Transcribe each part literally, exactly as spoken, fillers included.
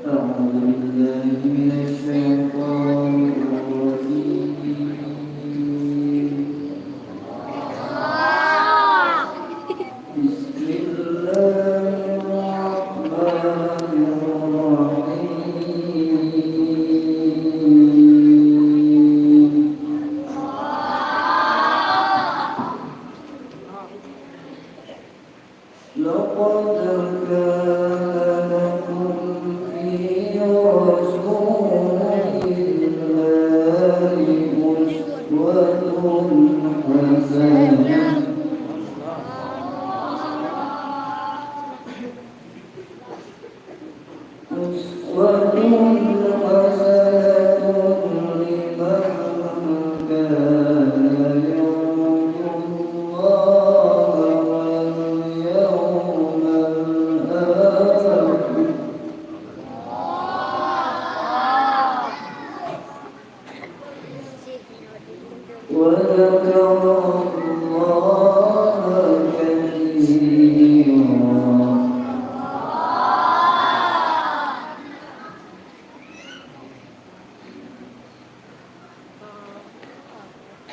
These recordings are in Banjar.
أعوذ بالله من الشيطان الرجيم. بسم الله الرحمن الرحيم. لقد كان لكم في رسول الله أسوة حسنة. أسوة حسنة لمن كان يرجو الله واليوم الآخر. وذكر الله كثيرا.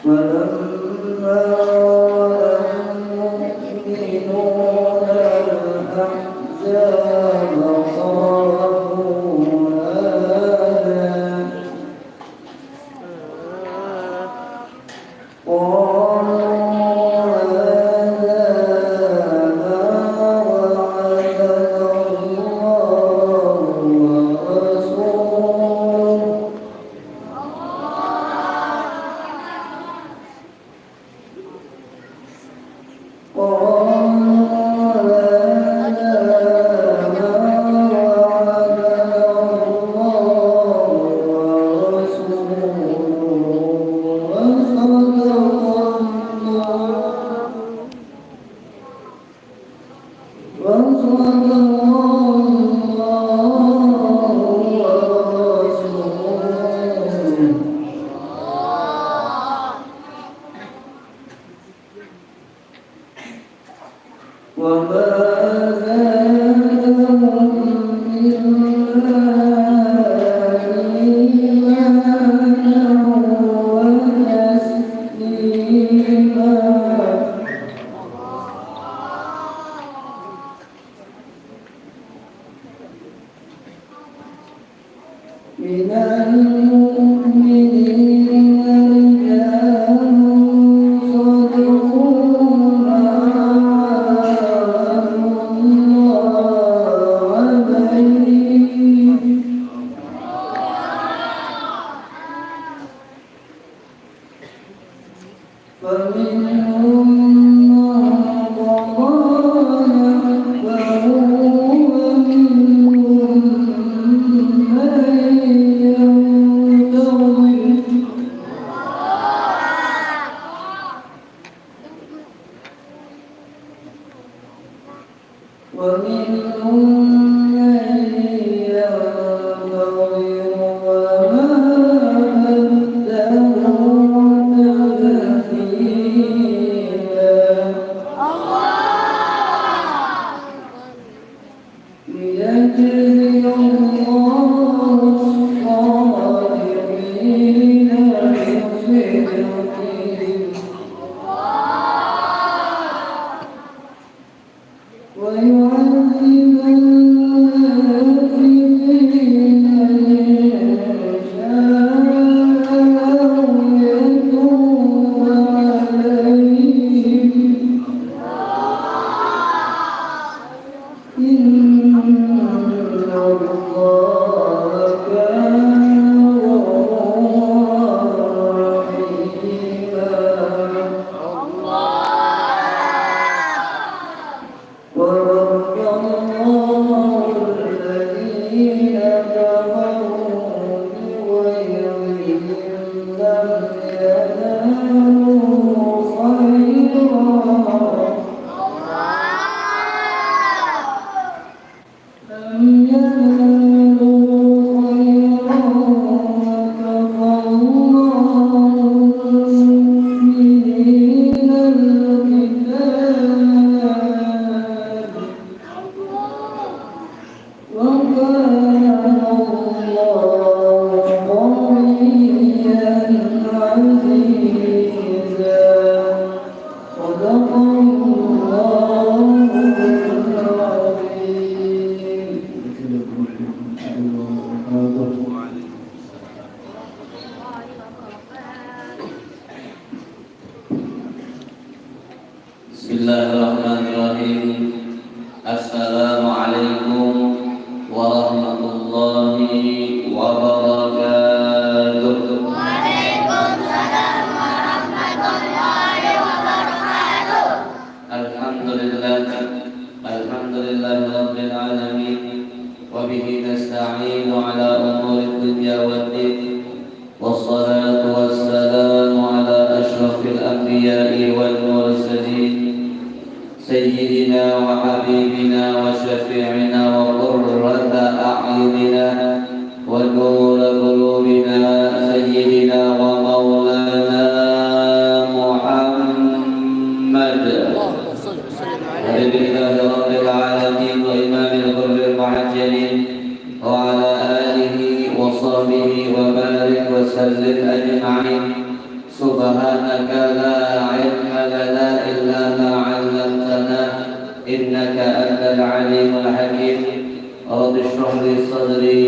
فلما رأى المؤمنون الأحزاب قالوا هذا قالوا هذا ما وعدنا الله ورسوله. قالوا هذا ما وعدنا الله ورسوله وصدق الله وصدق الله ورسوله. وما زادهم إلا إيمانا وتسليما. منهم من قضى نحبه ومنهم من ينتظر. ومنهم من ينتظر وما بدلوا تبديلا. ليجزي الله الصادقين بصدقهم ويعذب المنافقين إن شاء أو يتوب عليهم. إن الله كان غفورا رحيما. ورد الله الذين كفروا بغيظهم لم ينالوا خيرا. لم ينالوا خيرا وكفى الله المؤمنين القتال وكان الله قويا عزيزا. صدق الله العظيم. بسم الله الرحمن الرحيم. السلام عليكم ورحمة الله وبركاته. وعليكم السلام ورحمة الله وبركاته. الحمد لله. الحمد لله رب العالمين. وبه نستعين على أمور الدنيا والدين. والصلاة والسلام على أشرف الأنبياء والمرسلين سيدنا وحبيبنا وشفيعنا وقرة أعيننا ونور قلوبنا سيدنا ومولانا محمد. الحمد لله رب العالمين وإمام الغر المحجلين وعلى آله وصحبه وبارك وسلم أجمعين. سبحانك لا علم لنا إلا ما علمتنا إنك أنت العليم الحكيم. رب اشرح لي صدري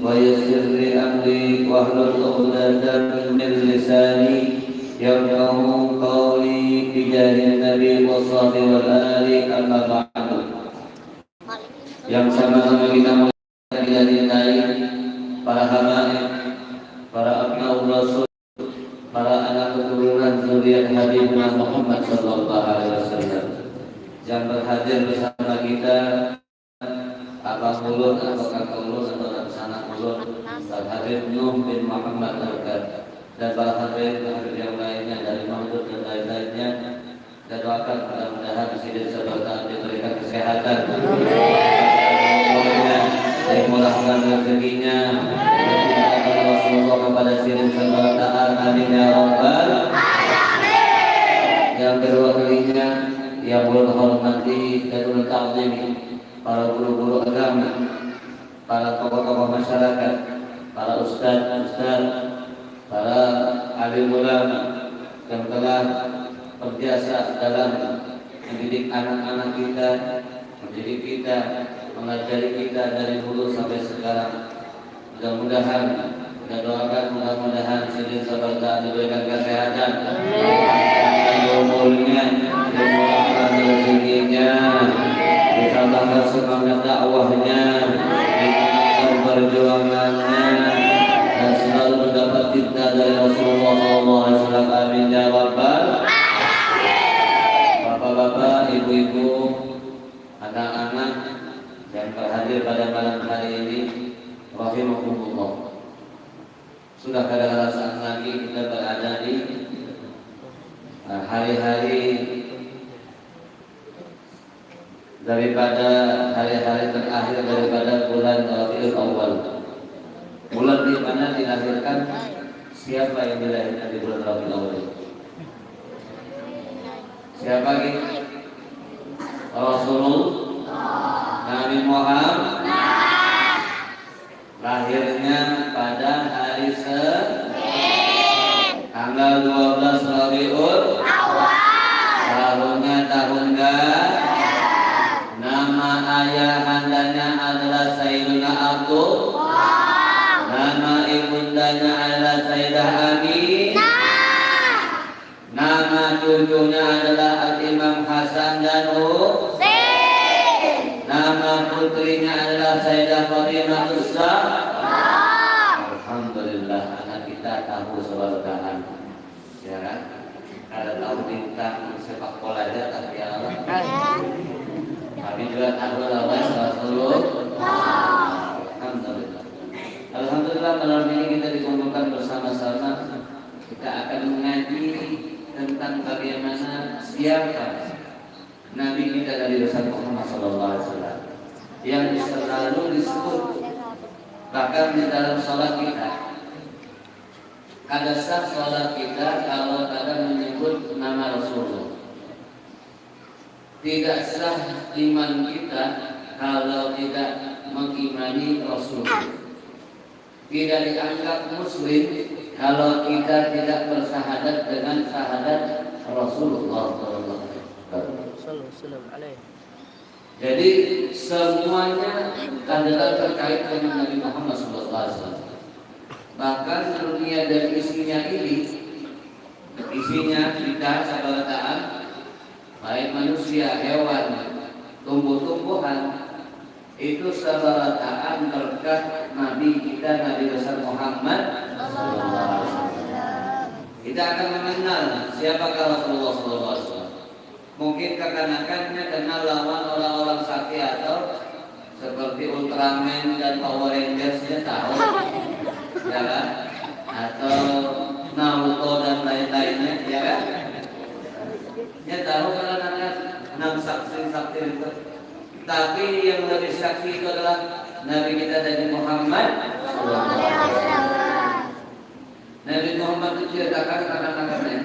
ويسر لي أمري واحلل عقدة من لساني يفقهوا قولي بجاه النبي والصحب والآل، أما بعد. Yang sama-sama kita muliakan, kita cintai, para habaib, para abnaur Rasul, para anak keturunan zuriat Habibna Muhammad sallallahu alaihi wasallam yang berhadir bersama kita, abang ulun atau kakak ulun atau anak sanak ulun, Bang Habib Nuh bin Muhammad Arkad, dan para habaib, habaib yang lainnya dari Mahdud dan lain-lainnya. Kita doakan mudah-mudahan sidin sabantaan diberikan kesehatan, umurnya, dimurahkan rezekinya, dicintakan Rasulullah kepada sidin sabantaan. Amin ya rabbal. Yang kedua kalinya, yang ulun hormati dan ulun ta'zimi, para guru-guru agama, para tokoh-tokoh masyarakat, para ustadz-ustadz, para alim ulama yang telah berjasa dalam mendidik anak-anak kita, mendidik kita, mengajari kita dari dulu sampai sekarang. Mudah-mudahan, kita doakan mudah-mudahan sidin sabantaan diberikan kesehatan, dipanjangkan umurnya, dimurahkan rezekinya, ditambahkan semangat dakwahnya, dimenangkan perjuangannya, dan selalu mendapat cinta dari Rasulullah sallallahu alaihi wasallam. Amin ya rabbal. Rahimakumullah. Sudah kada kerasaan lagi kita berada di, eh, hari-hari daripada hari-hari terakhir daripada bulan Rabiul Awal. Bulan di mana dilahirkan, siapa yang dilahirkan di bulan Rabiul Awal? Siapa lagi? Rasulullah Nabi Muhammad. Lahirnya pada hari Senin, tanggal dua belas Rabiul Awal. Tahunnya tahun Gajah. Nama ayahandanya adalah Sayyiduna Abdullah. Nama ibundanya adalah Sayyidah Aminah. Nama cucunya adalah Al-Imam Hasan dan Husain. Nama putrinya adalah Sayyidah Fatimah Zahra. Alhamdulillah, anak kita tahu sebalataan. Ya kan? Kada tahu bintang sepak bola aja, tapi ya Allah. Kami juga tahu lawan Rasulullah. Alhamdulillah. Alhamdulillah, malam ini kita dikumpulkan bersama-sama. Kita akan mengaji tentang bagaimana, siapa Nabi kita, Nabi besar Muhammad sallallahu alaihi wasallam, yang selalu disebut. Bahkan di dalam sholat kita, kada sah sholat kita kalau kada menyebut nama Rasulullah. Tidak sah iman kita kalau tidak mengimani Rasulullah. Tidak dianggap muslim kalau kita tidak bersahadat dengan sahadat Rasulullah sallallahu alaihi wasallam. Jadi, semuanya adalah terkait dengan Nabi Muhammad sallallahu alaihi wasallam. Bahkan dunia dan isinya ini, isinya kita sabarataan, baik manusia, hewan, tumbuh-tumbuhan, itu sabarataan berkat Nabi kita, Nabi besar Muhammad sallallahu alaihi wasallam. Kita akan mengenal siapakah Rasulullah sallallahu alaihi wasallam. Mungkin kakanakannya kenal lawan orang-orang sakti atau seperti Ultraman dan Power Rangers, nya tahu, ya kan? Atau Naruto dan lain-lainnya, ya kan? Nya tahu kakanakan nang sakti-sakti itu. Tapi yang lebih sakti itu adalah Nabi kita Nabi Muhammad. Nabi Muhammad itu ceritakan kakanakannya,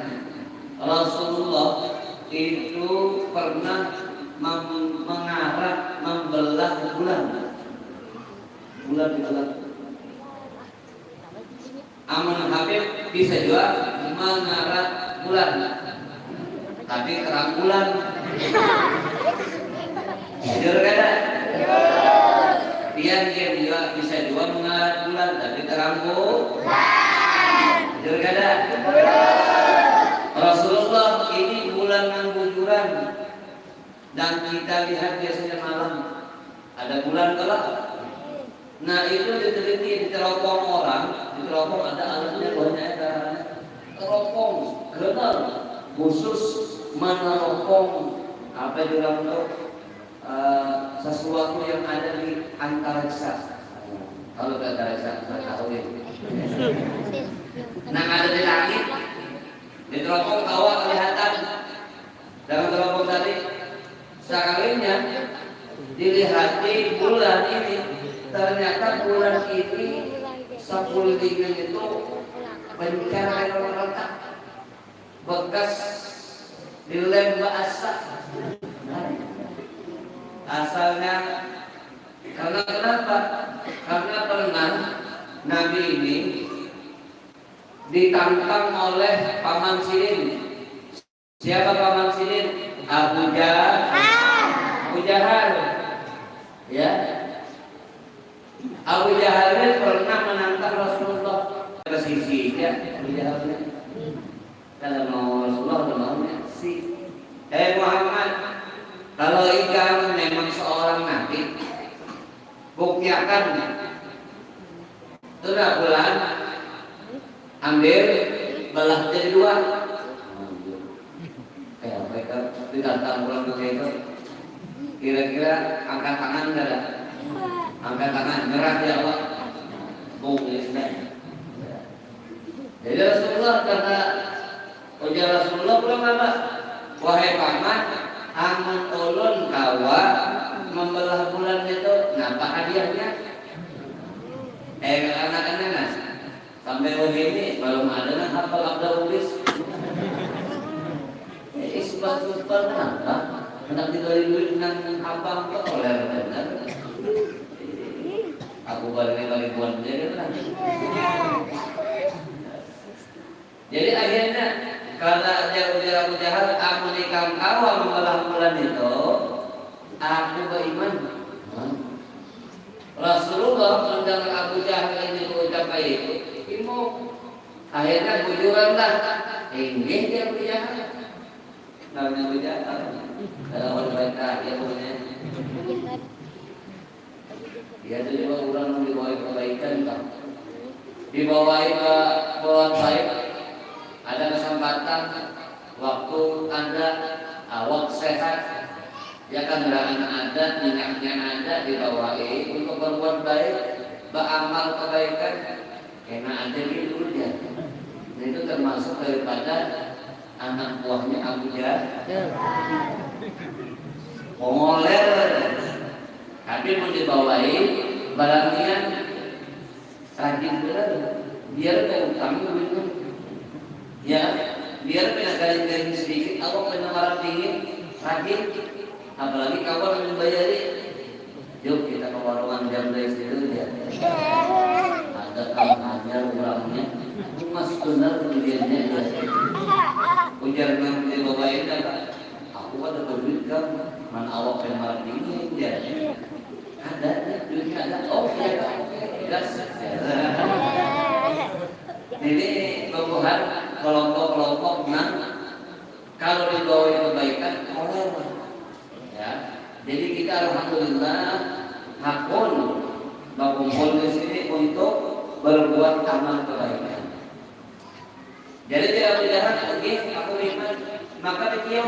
Rasulullah itu pernah mem-, mengarak, membelah bulan. Bulan dibelah. Amun Habib bisa jua mangarat bulan, tapi terang bulan. Jujur kada? Pian, pian jua bisa jua mangarat bulan, tapi terang bulan. Jujur kada? Rasulullah ini bulan nang bujuran. Dan kita lihat biasanya malam, ada bulan kalo? Nah, itu diteliti, diteropong orang, diteropong ada alatnya, buhannya ada alatnya. Teropong, ganal, khusus meneropong, apa itu orang tuh, eh, sesuatu yang ada di antariksa. Kalau ke antariksa, nggak tahu ya. Nah, ada di langit, diteropong kawa kelihatan. Jangan terlalu tadi, sekalinya dilihati bulan ini, ternyata bulan ini sakulingan itu pencar air retak, bekas dilem baasa. Asalnya, karena kenapa? Karena pernah Nabi ini ditantang oleh paman sidin. Siapa paman sidin? Abu Jahal. Abu Jahal. Ya. Abu Jahal ini pernah menantang Rasulullah. Ke sisi, ya, Abu Jahal ini. Kalau mau Rasulullah, udah mau, ya. Si, "Eh, Muhammad, kalau ikam memang seorang nabi, buktiakan." Sudah bulan, ambil, belah jadi dua. Kayak apa itu? Ditantang bulan kayak itu. Kira-kira angkat tangan kada? Angkat tangan, nyerah ya Allah. Jadi Rasulullah kata, ujar Rasulullah pulang apa? Wahai paman, amun ulun kawa membelah bulan itu, napa hadiahnya? Eh, anak-anak nah, sampai wahini belum ada nang hafal abda ulis. Eh, isbat-isbat kenapa? Hendak diberi duit nang abang tu oleh benar. Aku balik lima ribuan aja kan. Jadi akhirnya karena dia ujar Abu Jahal, amun ikam kawa membelah bulan itu, aku beriman. Rasulullah mendengar Abu Jahal ini berucap kayak itu, imuk. Akhirnya bujuran lah, inggih dia Abu Jahal. Namanya Abu Jahal. Kalau orang baik kaya pokoknya. Dia tu juga orang yang dibawai kebaikan kan. Dibawai ke buat baik. Ada kesempatan, waktu ada, awak sehat, ya kendaraan ada, minyaknya ada, dibawai untuk berbuat baik, beramal kebaikan. Kena ada di dulu dia. Nah, itu termasuk daripada anak buahnya Abu Jahal. Pongoler. Tapi mau dibawai barangnya rajin benar. Biar ke utang duitnya. Ya, biar kena garing-garing sedikit, awak kena marah dingin, rajin. Apalagi kawan membayari. Yuk kita ke warungan jam dari situ ya. Ada kang hanyar urangnya. Mas benar pilihannya ya. Ujar nang di bawah ini apa? Aku ada berduit kan. Mana awak yang marah dingin ya. Ada, duitnya ada. Oh iya, Kak. Oke, gas. Ini bubuhan kelompok-kelompok nang kalau dibawa kebaikan, oleh. Ya. Jadi kita alhamdulillah hakun bakumpul di sini untuk berbuat amal kebaikan. Jadi tidak berjalan lagi aku nikmat. Maka dikiau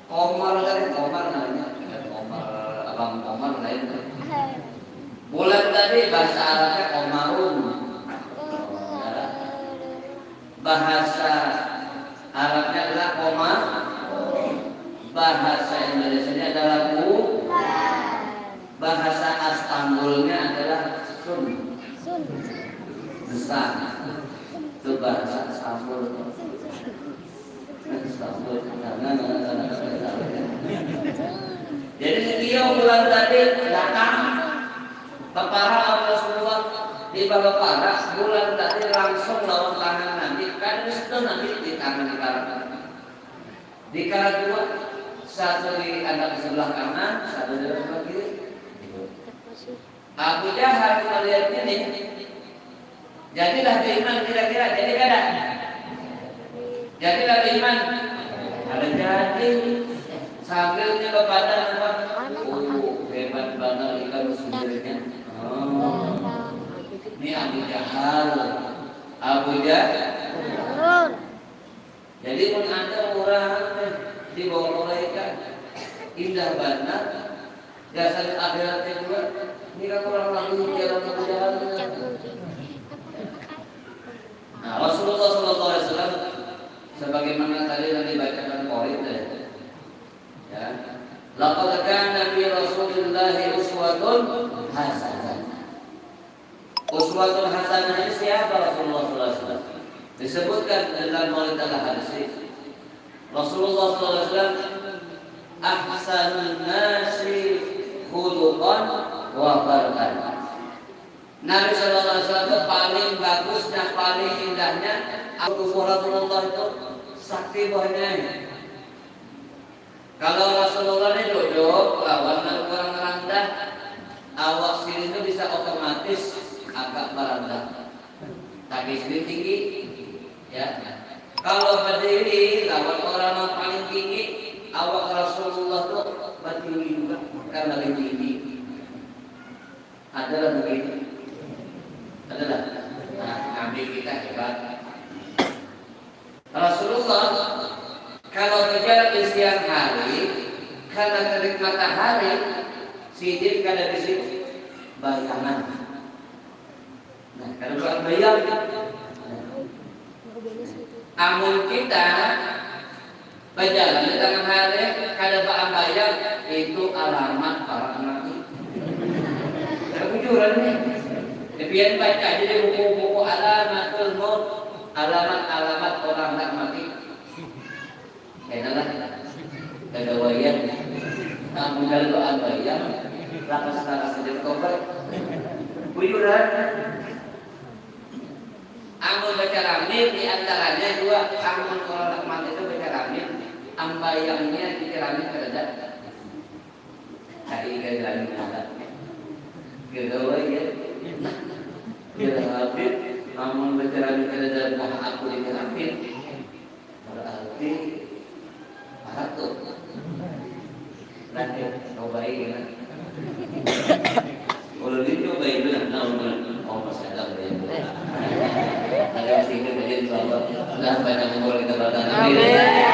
Komar tadi, Komar namanya. Komar, Abang Komar lain. Bulan tadi bahasa Arabnya Komarun. Bahasa Arabnya adalah Komar. Bahasa Indonesianya adalah Bu. Bahasa Astambulnya adalah Sun. Sun. Besar. Itu bahasa Astambul. Jadi setiap bulan tadi datang kepala Rasulullah di bawah para bulan tadi langsung lawan tangan Nabi, kan itu Nabi di tangan di tangan. Di kanan dua, satu di anak di sebelah kanan, satu di sebelah kiri. Abu Jahal melihat ini, jadilah beriman kira-kira, jadi kada? Jadilah beriman. Ada jadi. Sambilnya kepada apa? Oh, hebat banget ikan sendirinya. Oh. Ini Abu Jahal. Abu Jahal. Jadi mun ada urang dibawa malaikat, indah banar, gasan akhiratnya jua, ni kan urang lagi jalan ke jalan. Nah, Rasulullah sallallahu alaihi wasallam sebagaimana tadi yang dibacakan Qarid tadi. Ya. Laqad kana fi Rasulillahi uswatun hasanah. Uswatun hasanah ini siapa Rasulullah sallallahu alaihi wasallam? Disebutkan dalam Maulid Al-Habsyi. Rasulullah sallallahu alaihi wasallam ahsanun nasi khuluqan wa khalqan. Nabi sallallahu alaihi wasallam itu paling bagusnya, paling indahnya. Aku Rasulullah itu sakti buahnya. Kalau Rasulullah ni duduk lawan nang urang randah, awak sidin tu bisa otomatis agak barandah. Kaki sidin tinggi, ya. Kalau badiri lawan urang nang paling tinggi, awak Rasulullah tu batinggi juga, kan lebih tinggi. Adalah begitu. Adalah. Nah, Nabi kita hebat. Rasulullah kalau berjalan di siang hari, karena terik matahari, sidin kada bisi bayangan. Kada baambayang. Amun kita bajalan di tangah hari, kada baambayang, itu alamat parak mati. Kada bujuran nih. Pian baca aja di buku-buku alamatul maut, alamat-alamat orang handak mati. Kena lah, gagawaian. Amun kada baambayang, lakas-lakas haja batobat. Bujuran. Amun bacaramin, di antaranya jua, amun urang handak mati tu bacaramin, ambayangnya dicaramin kadada. Tadi gacaramin kada. Gagawaian. Jar Habib, amun bacaramin kadada muha aku dicaramin, berarti parak tu. Nah, cobai kena. Ulun ni cobai tu nah, nah, ulun. Oh, masih ada yang boleh. Ada masih hidup aja, insya Allah. Sudah panjang umur kita bertahan. Amin. Amin.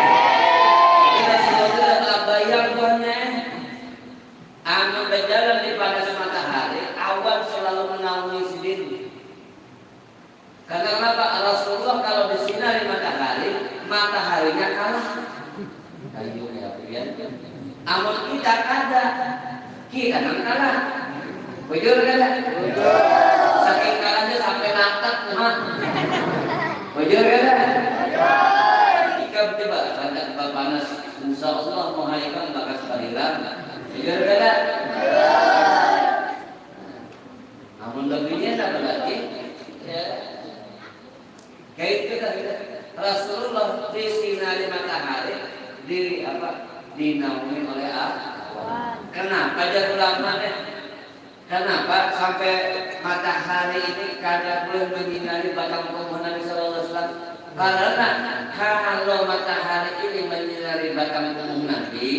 Kita semua tu dah baambayang buhannya. Amun bajalan di panas matahari, awan selalu manaungi sidin. Karena kenapa? Rasulullah kalau disinari matahari, mataharinya kalah. Ayo ya, pian. Amun kita kada, kita nang kalah. Bujur kada? Saking kalahnya sampai lantak, nah. Bujur kada? Ikam coba, kada bapanas. Insya Allah, muha ikam bakas bahilang. Bujur kada? Amun lebihnya, nah, berarti, ya. Kayak itu tadi, Rasulullah disinari matahari, di apa, dinaungi oleh awan. Kenapa, jar ulama nih? Kenapa sampai matahari ini kada boleh menyinari batang tubuh Nabi sallallahu alaihi wasallam? Karena kalau matahari ini menyinari batang tubuh Nabi,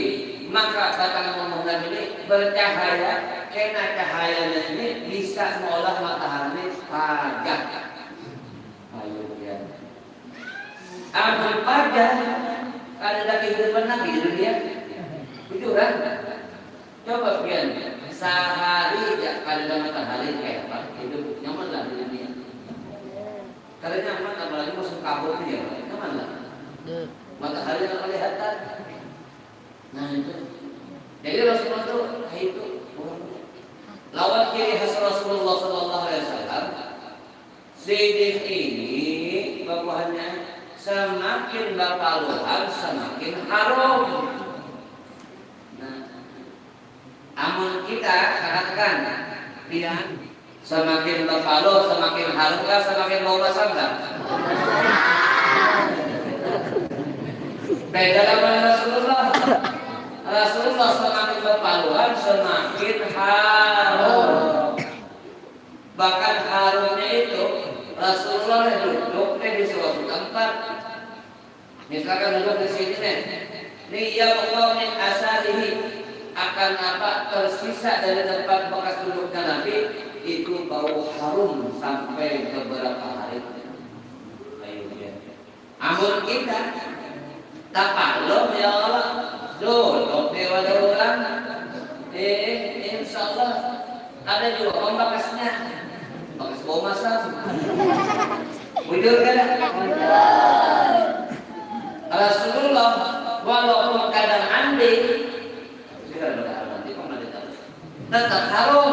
maka batang tubuh Nabi ini bercahaya, kena cahayanya ini bisa mengolah matahari ini pagar. Ayo, ya. Amun pagar, kada ada kehidupan lagi di dunia. Bujuran. Coba pian, sahari ja kadada matahari, kaya apa hidup? Nyaman lah di dunia. Kada nyaman, apalagi musim kabut ni ya, nyaman lah. Hmm. Matahari kada kelihatan. Nah, itu. Jadi Rasulullah tu, ah, itu, lawan ciri khas Rasulullah sallallahu alaihi wasallam, sidin ini babuhannya samakin bapaluhan samakin harum. Nah, amun kita katakan, pian, samakin bapaluh, samakin harum kah, samakin bau masam kah? Beda lawan Rasulullah. Rasulullah samakin bapaluhan, samakin harum. Bahkan harumnya itu, Rasulullah duduk di suatu tempat. Misalkan duduk di sini nih, liyabqa min asarihi, akan apa, tersisa dari tempat bekas duduknya Nabi, itu bau harum sampai beberapa hari. Ayo, ya. Amun kita, tapalum, ya Allah, duduk di wadah urang, eh, insya Allah, ada jua pang bakasnya. Bakas bau masam. Bujur kada? Rasulullah, walaupun kada mandi, tapi kada kada mandi, pang mandi tarus. Tetap harum.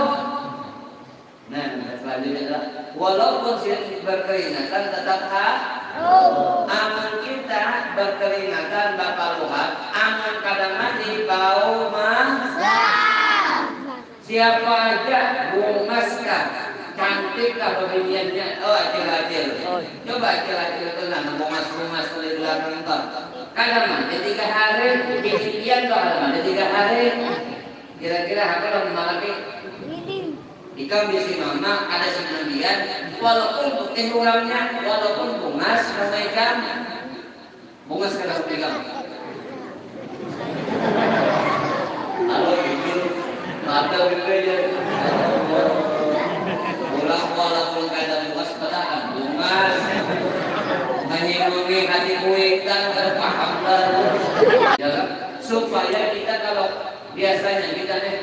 Nah, selanjutnya adalah, walaupun sidin berkeringatan, tetap harum. Amun kita berkeringatan, bapaluhan, amun kada mandi, bau masam. Siapa aja, bungas kah, cantik kah bebiniannya? Oh, acil-acil. Coba acil-acil tu nah, bungas-bungas tu di belakang tu. Kada mandi tiga hari, bini pian tu kada mandi tiga hari. Kira-kira apa lah malaki? Ikam bisi mama, kada sing mandian, walaupun putih urangnya, walaupun bungas, sama ikam. Bungas kada pinggang. Halo, jujur, mata bibir ya. Ulah walaupun kada bungas, patakan bungas. Menyinggungi hati kuitan, kada paham lah. Ya kan? Supaya kita kalau biasanya kita nih,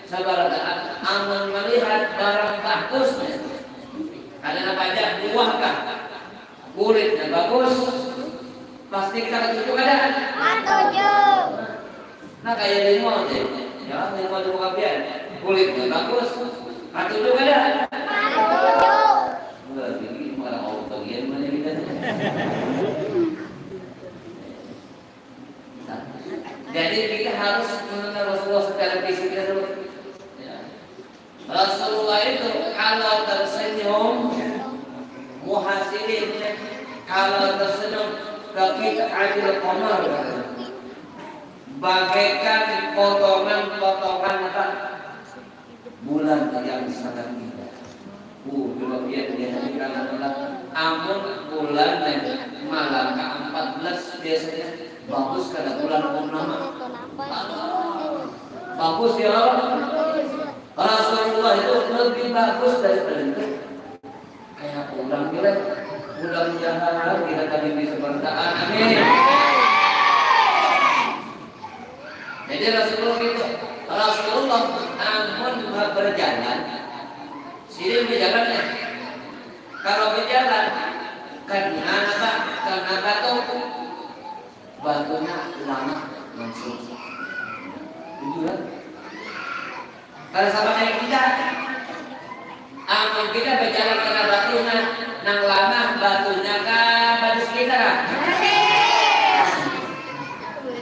sabarataan, amun melihat barang bagus nih, Ada napa aja, buah kah? Kulitnya bagus. Pasti kita katuju kada? Katuju. Nah, kayak limau aja. Ya, limau di muka pian. Kulitnya bagus. Katuju kada? Katuju. Wah, ini malah mau bagian mana kita? Nah, jadi kita harus mengenal Rasulullah secara fisiknya dulu. Ya. Rasulullah itu kalau tersenyum, muhasirinya kalau tersenyum, kaqit'atil qamar, bagaikan potongan apa? Bulan yang sangat indah. Uh, coba lihat, lihat di kanan lah. Amun bulan yang Malaka empat belas biasanya bagus kada bulan purnama. Bagus ya, Rasulullah itu lebih bagus daripada itu. Kayak orang gila. Mudah-mudahan kita tadi bisa bertahan. Amin. Jadi Rasulullah itu, Rasulullah amun berjalan, sini berjalan ya. Kalau berjalan, kena apa? Kena batu. Batunya lama langsung. Betul kan? Kada sama kayak kita. Amun kita berjalan kena batunya, nang lama batunya kah batis kita kah?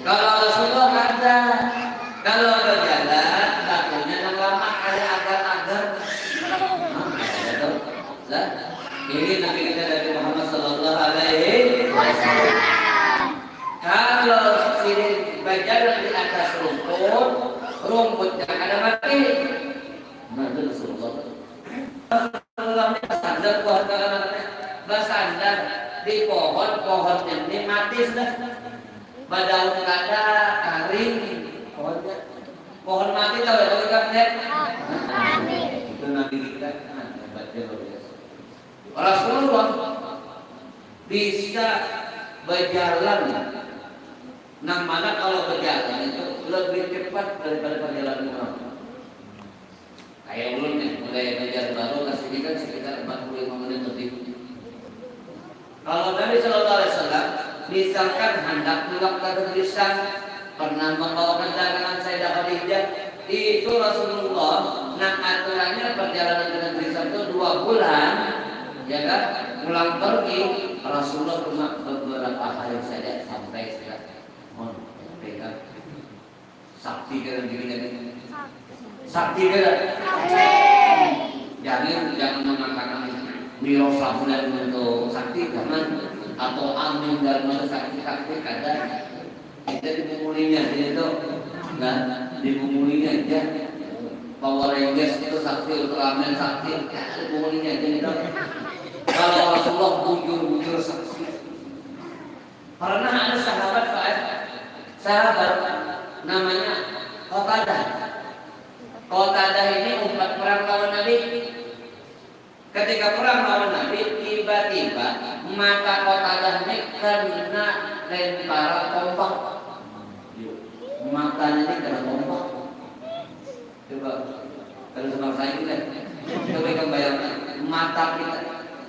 Kalau Rasulullah kada. Kalau berjalan, batunya nang lama kayak agar-agar. Nah, ada tuh. Lah, ini Nabi kita Nabi Muhammad sallallahu alaihi wasallam. Kalau sidin berjalan di atas rumput, rumputnya kada mati. Nah, itu Rasulullah. Rasulullah ini bersandar, buat anak-anaknya bersandar di pohon, pohonnya ini mati sudah. Badaun kada, karing pohonnya. Pohon mati tahu ya, tahu kan, ya? Itu Nabi kita, nah, hebatnya luar biasa. Rasulullah bisa berjalan. Nang mana kalau berjalan itu lebih cepat daripada perjalanan orang. Kayak ulun nih, mulai Banjarbaru ke sini kan sekitar empat puluh lima menit lebih. Kalau Nabi Shallallahu Alaihi Wasallam misalkan hendak pulang ke negeri Syam, pernah membawa kendaraan Sayyidah Khadijah, itu Rasulullah, nah, aturannya perjalanan ke negeri Syam itu dua bulan, ya kan? Pulang pergi, Rasulullah cuma beberapa hari saja sampai sudah. Mohon, pegang. Sakti kada diri tadi. Sakti kada? Jangan, jangan mengatakan Wiro Sableng itu sakti, jangan. Atau Amin Darma itu sakti, sakti kada. Kita dibungulinya aja itu. Nah, dibungulinya aja. Power Rangers itu sakti, Ultraman sakti, ya, dibungulinya aja itu. Kalau Rasulullah bujur-bujur sakti. Pernah ada sahabat, Pak, eh? Sahabat namanya Qatadah. Qatadah ini umpat perang lawan Nabi. Ketika perang lawan Nabi, tiba-tiba mata Qatadah ini kena lemparan tombak. Yuk, matanya ini kena tombak. Coba, kalau sama saya ini kan, coba ikam bayangkan, mata kita,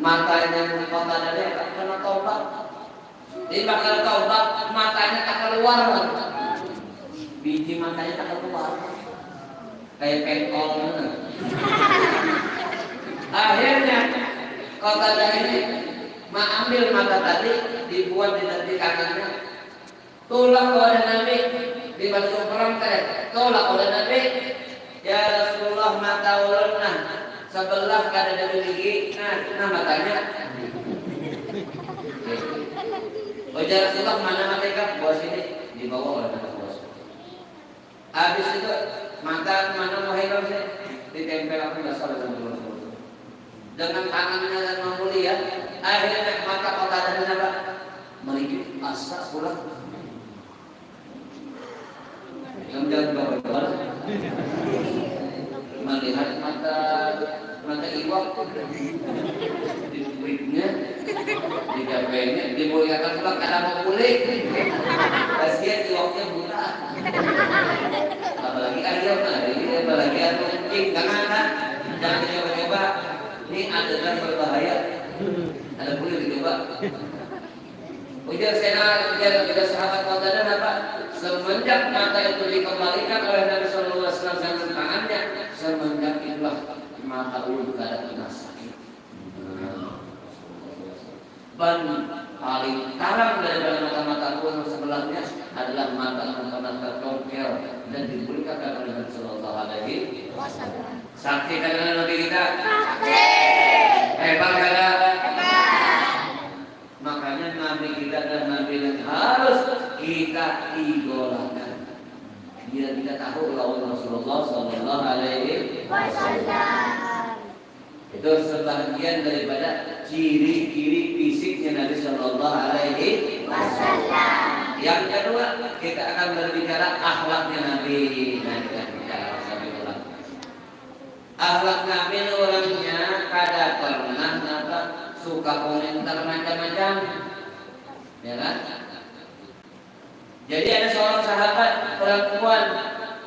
matanya Qatadah ini kena tombak. Timbang kena tombak, matanya tak keluar. Biji matanya tak keluar. Kayak pentol mana. Akhirnya, Qatadah ini mengambil mata tadi, dibuat di, di tangannya. Tulak wadah Nabi, di batu perang tadi. Tulak wadah Nabi. Ya Rasulullah, mata ulun nah, sebelah kada ada gigi. Nah, nah matanya. Ujar Rasulullah, mana mata ikam? Bawah sini. Dibawa oleh mata bawah sini. Habis itu, mata mana mau hilang sih? Ditempel aku dasar dengan Rasulullah. Dengan tangannya yang mulia, akhirnya mata Qatadah ini apa? Merikit asa pulang. Yang jangan bawa-bawa. Melihat mata, mata iwak. Di kuitnya, di gapainya, dimuliakan pulang, kada mau pulih. Kasihan iwaknya buta. Apalagi ayam, nah, ini apalagi anu, kucing, jangan, nah. Jangan dicoba-coba. Ini Dengan berbahaya. Ada boleh dicoba. Ujar Sayyidina, ujar, ujar sahabat Qatadah apa? Semenjak mata itu dikembalikan oleh Nabi Sallallahu Alaihi Wasallam dengan tangannya, semenjak itulah mata ulun kada pernah sakit. Ban paling tarang daripada mata-mata ulun sebelahnya adalah mata yang pernah tercongkel dan dibulikakan oleh Nabi Sallallahu Alaihi Wasallam. Sakti kada Nabi kita? Sakti. Hebat kada? Hebat. Makanya Nabi kita adalah Nabi yang harus kita idolakan. Biar kita tahu lawan Rasulullah Sallallahu Alaihi Wasallam. Itu sebahagian daripada ciri-ciri fisiknya Nabi Sallallahu Alaihi Wasallam. Yang kedua, kita akan berbicara akhlaknya Nabi. Nah, kita bicara akhlak Nabi. Akhlak Nabi ni orangnya kada pernah apa suka komentar macam-macam, ya kan? Jadi ada seorang sahabat perempuan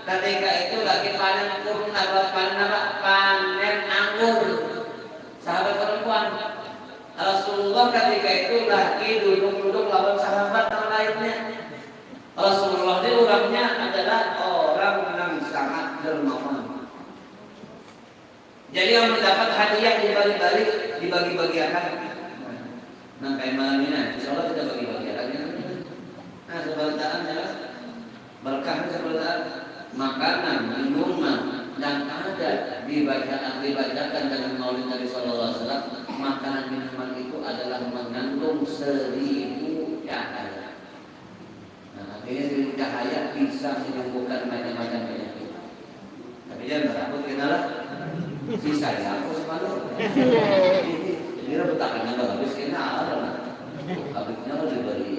ketika itu lagi panen kurma apa panen apa panen anggur. Sahabat perempuan Rasulullah ketika itu lagi duduk-duduk lawan sahabat yang lainnya. Rasulullah ini orangnya adalah orang yang sangat dermawan. Jadi yang mendapat hadiah dibalik-balik dibagi-bagiakan. Nah, kayak malam ini, insya Allah kita bagi-bagiakan ya. Nah, seberataan ya. Berkahnya seberataan. Makanan, minuman, dan ada dibaca, dibacakan dengan maulid Nabi Sallallahu Alaihi Wasallam. Makanan minuman itu adalah mengandung seribu cahaya. Nah, artinya seribu cahaya bisa menyembuhkan macam-macam penyakit. Tapi jangan takut kena lah. Sisa ya aku semalam. Jadi betakannya bagus kena apa lah. Habisnya udah beri.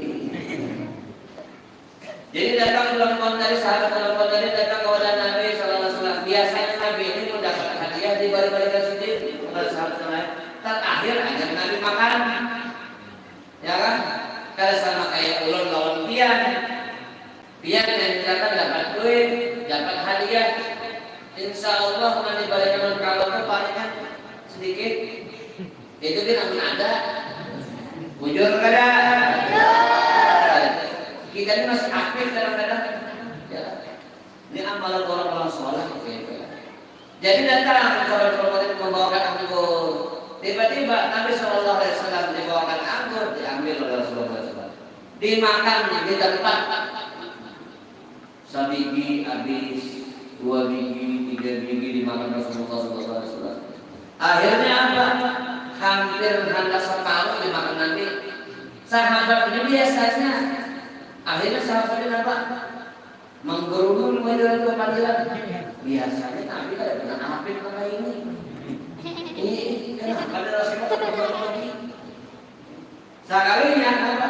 Jadi datang perempuan tadi, sahabat perempuan tadi datang kepada Nabi Sallallahu Alaihi Wasallam. Biasanya Nabi ini mendapat hadiah dibalik-balikan sendiri kepada sahabat yang lain. Terakhir ajak Nabi makan. Ya kan? Kada sama kayak ulun lawan pian. Pian yang misalkan dapat duit, dapat hadiah. Insya Allah nanti balik dengan kawan tuh palingan sedikit. Itu kita pun ada. Bujur kada? Kita ini masih aktif kadang-kadang. Ya. Ini amalan orang-orang soleh gitu ya. Jadi datang sahabat perempuan itu membawakan anggur. Tiba-tiba Nabi Sallallahu Alaihi Wasallam dibawakan anggur, diambil oleh Rasulullah Sallallahu Alaihi Wasallam. Dimakan di tempat. Sabigi habis, dua bigi, tiga bigi dimakan Rasulullah Sallallahu Alaihi Wasallam. Akhirnya apa? Hampir hendak separuh dimakan Nabi. Sahabat ini biasanya, akhirnya sahabat ini apa? Menggerunung menjelang kepadiran. Biasanya Nabi kada pernah apit kaya ini. Ini kenapa ada Rasulullah kada pernah lagi? Sakalinya apa?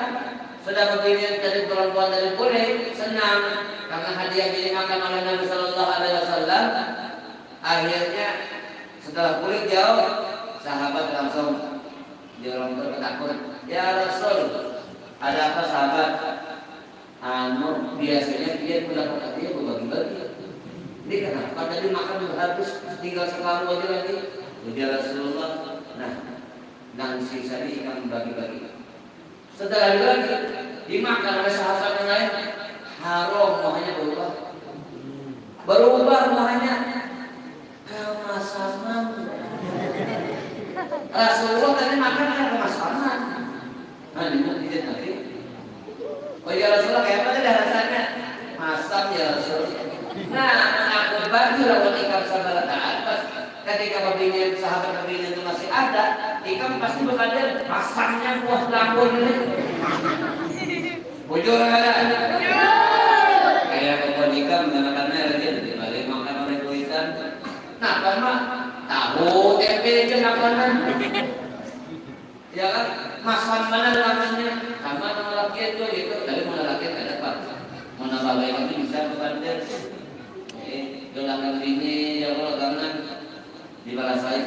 Sudah begini tadi perempuan tadi pulih, senang karena hadiah dimakan oleh Nabi Sallallahu Alaihi Wasallam. Akhirnya setelah pulih jauh, sahabat langsung dia orang terketakutan. Ya Rasul, ada apa sahabat? Anu, biasanya dia mendapat hadiah berbagi-bagi. Ini kenapa tadi makan udah habis, tinggal separuh aja lagi? Ujar Rasulullah, nah, nang sisa ini ikam bagi-bagi. Setelah dibagi, dimakan oleh sahabat yang lain, haram muhanya berubah. Berubah muhanya. Kamasaman. Rasulullah tadi makan kan kamasaman. Nah, di mukjizat Nabi. Oh ya Rasulullah, kayak apa tadi rasanya? Masam ya Rasul. Nah, mengaku bagi lawan ikam sabarataan pas ketika babinian sahabat babinian itu masih ada, ikam pasti bakal masamnya buah langgur ini. Bujur kada? Kayak bapak nikah menggunakannya rajin dibalik makan oleh kuitan. Napa mak? Tahu tempe itu makanan. Ya kan? Masam mana namanya? Sama nama laki itu gitu. Tapi mana laki ada pak. Mau nambah baik itu bisa bukan dia. Eh, dolangan bini ya Allah jangan. Dibalasai,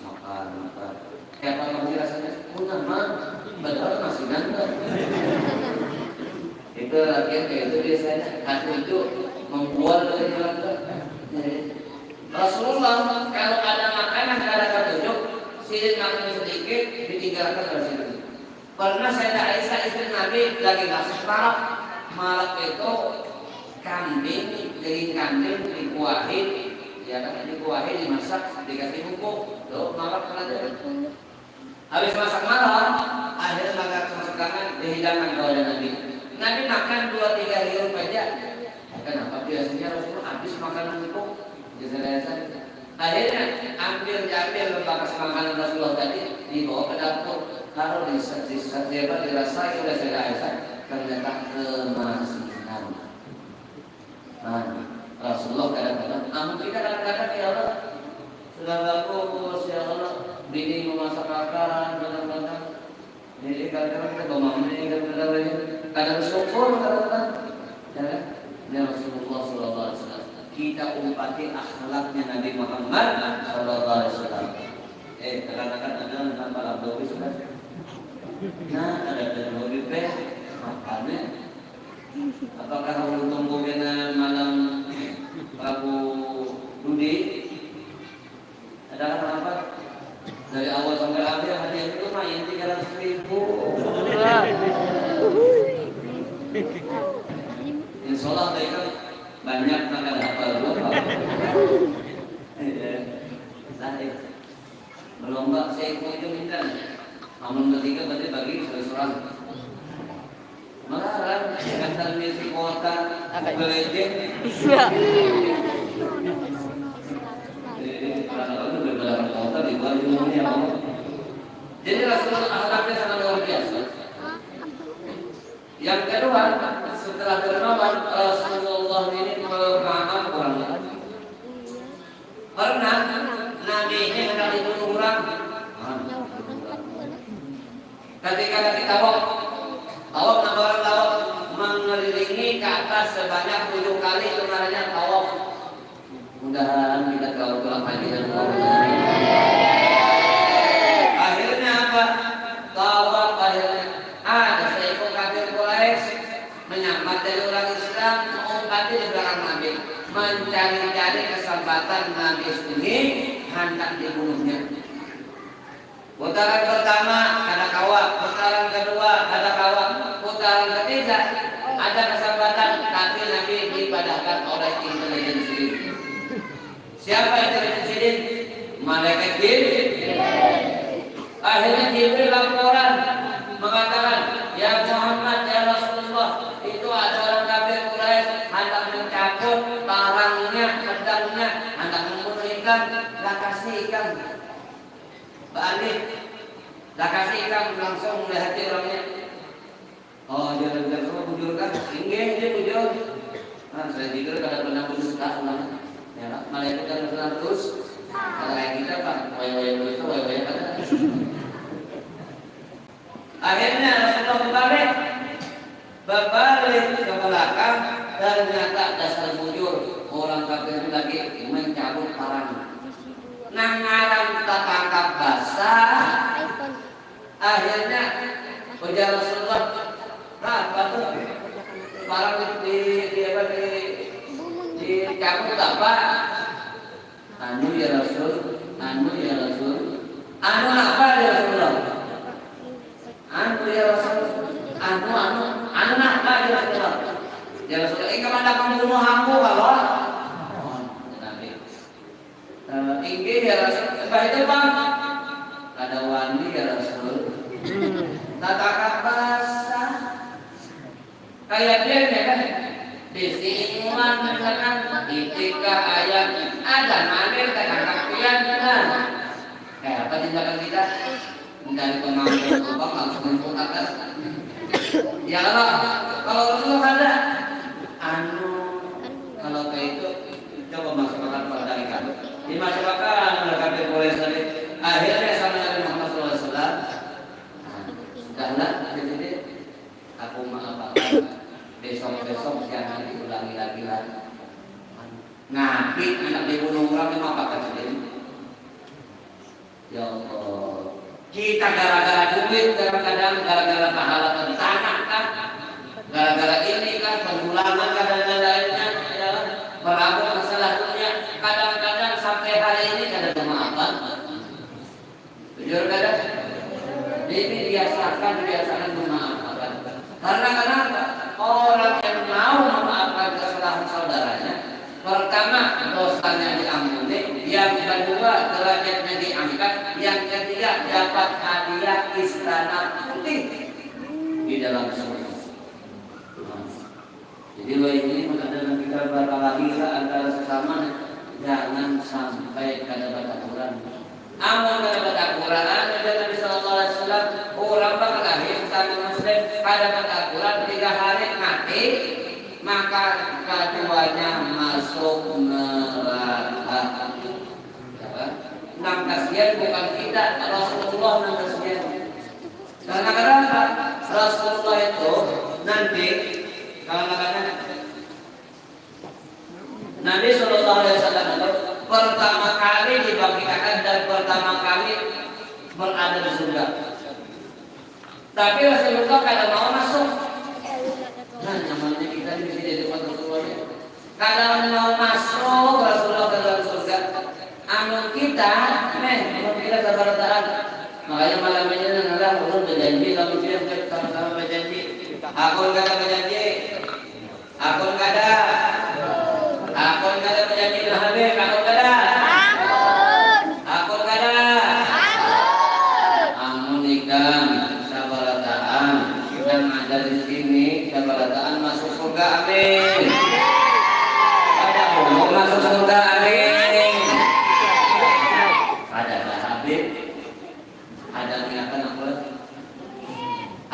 makan, makan. Kayak apa lagi rasanya? Punya mah, padahal masih nanda. Itu latihan kayak itu biasanya. Hati itu membuat dari nanda. Rasulullah kalau ada makanan kada ketujuk, si Sidin makan sedikit, ditinggalkan oleh Sidin. Pernah Sayyidah Aisyah, istri Nabi, lagi masak maraq. Maraq itu kambing, daging kambing dikuahi, ya kan, dikuahi, dimasak, dikasih bumbu. Tuh, maraq pernah jadi. Habis masak maraq, akhirnya makan masakan, dihidangkan kepada Nabi. Nabi makan dua tiga hirup aja. Kenapa biasanya Rasulullah habis makanan itu? Biasa-biasa. Akhirnya, hampir diambil bakas makanan Rasulullah tadi, dibawa ke dapur. Kalau di, di, di, apa, dirasai oleh Sayyidah Aisyah, ternyata kemasinan. Nah, Rasulullah kadang-kadang, amun kita kadang-kadang, ya Allah, sudah bagus, ya Allah, bini memasak makan, kadang-kadang. Jadi kadang-kadang kita bamamai, kadang-kadang aja. Kadang syukur, kadang-kadang. Ya kan? Ini Rasulullah sallallahu alaihi wasallam. Kita umpati akhlaknya Nabi Muhammad sallallahu alaihi wasallam. Eh, kadang-kadang ada nang palang bagus, kan? Nah, ada teknologi, Pak. Makanya, apakah ulun tunggu kena malam Prabu Dudi? Ada kan apa? Dari awal sampai akhir hadiah itu main tiga ratus ribu. Insya Allah baik kan, banyak makan apa dua, Pak. Iya. Nah, eh. Berlomba, saya ikut itu minta. Amun ketiga berarti bagi seorang. Melarang, kadang ngisi kuota Mobile Legend. Jadi, kadang-kadang udah berapa kuota di luar jumlahnya, mau. Jadi, Rasulullah akhlaknya sangat luar biasa. Yang kedua, setelah dermawan, Rasulullah ini pemaaf orang. Pernah Nabi ini hendak dibunuh orang. Ketika lagi tawaf, tawaf, nang ngaran tawaf, mengelilingi Ka'bah sebanyak tujuh kali, itu ngarannya tawaf. Mudahan kita tahu pulang haji dan pulang haji. Akhirnya apa? Tawaf akhirnya. Ada seekor kafir Quraisy menyambat dari orang Islam, mengumpati di belakang Nabi, mencari-cari kesempatan Nabi sunyi, hendak dibunuhnya. Putaran pertama kada kawa, putaran kedua kada kawa, putaran ketiga ada kesempatan, tapi Nabi dipadahkan oleh intelijen sidin. Siapa intelijen sidin? Malaikat Jibril. Akhirnya Jibril laporan mengatakan, "Ya Muhammad, ya Rasulullah, itu ada orang kafir Quraisy hendak mencabut parangnya, pedangnya, hendak membunuh ikam, lakasi ikam." Baalih, lakasi ikam langsung melihati orangnya. Oh, jar, jar, "Semua bujur kah?" "Inggih, inggih, bujur." Nah, saya pikir kada pernah bujur sekali, nah. Ya, malaikat kan seratus. Kalau kayak kita, Pak, waya-waya bujur, waya-waya kada. Akhirnya Rasulullah berbalik, berbalik ke belakang, ternyata dasar bujur, orang kafir itu lagi mencabut parang. Nang ngaran tatangkap basah, akhirnya ujar Rasulullah, "Apa tuh? Parang di, di, di apa, di, dicabut apa?" "Anu ya Rasul, anu ya Rasul." "Anu apa ya Rasulullah?" "Anu ya Rasul, anu, anu, anu apa ya Rasulullah?" "Ya Rasulullah, ikam handak membunuh aku kalo?" "Eh, inggih ya Rasul." "Bah itu, Bang." "Kada wani ya Rasul. Tatangkap basah." Kaya pian ya kan? Bisi inguan misalkan, itik kah, ayam, ada mandir tatangkap pian, nah. Kaya apa tindakan kita? Mencari pemangku lubang langsung mengkotakkan. Ya kalau, kalau Rasulullah ada, anu, kalau kayak itu, coba masuk akal pada ikan. Dimasuk akal oleh kafir Quraisy tadi. Akhirnya sama Nabi Muhammad sallallahu alaihi wasallam. Nah, sudahlah, jadi Aku maafakan, besok-besok jangan diulangi lagi lah. Ngapi anak dibunuh urang ni maafakan sidin? Ya Allah. Kita gara-gara duit kadang-kadang, gara-gara pahala tentara kah? Gara-gara ini kah? Pendulangan kah dan lain-lainnya, ya. Merabut masalah dunia, kadang-kadang sampai hari ini kada dimaafkan. Jadi Pertama, dosanya diampuni. Yang kedua, derajatnya diangkat. Yang ketiga, dapat hadiah istana putih di dalam surga. Nah, jadi, wahini mun ada nang kita bakalahi lah antara sesama, jangan sampai kada batakuran. Amun kada batakuran, ujar Nabi sallallahu alaihi wasallam, urang bakalahi sesama muslim kada batakuran, tiga hari mati, maka kaduanya masuk neraka. Apa? Nang kasihan bukan kita, Rasulullah nang kasihan. Karena kenapa? Rasulullah itu nanti, kalau katanya, Nabi Shallallahu Alaihi Wasallam itu pertama kali dibangkitakan dan pertama kali berada di surga. Tapi Rasulullah kada mau masuk. Nah, nyamannya kita ini bisa jadi umat Rasulullah ya. Kada mau masuk Rasulullah ke dalam surga. Amun kita, meh, amun kita sabarataan. Makanya malam ini nang ada ulun berjanji lawan dia, sama-sama berjanji. Aku kada berjanji. Aku kada. Aku kada menjadi Habib, aku kada. Aku kada. Amun ikam sabarataan nang ada di sini, sabarataan masuk surga, amin. Kada ulun masuk surga, amin. Kada Habib. Hadangi akan aku lah.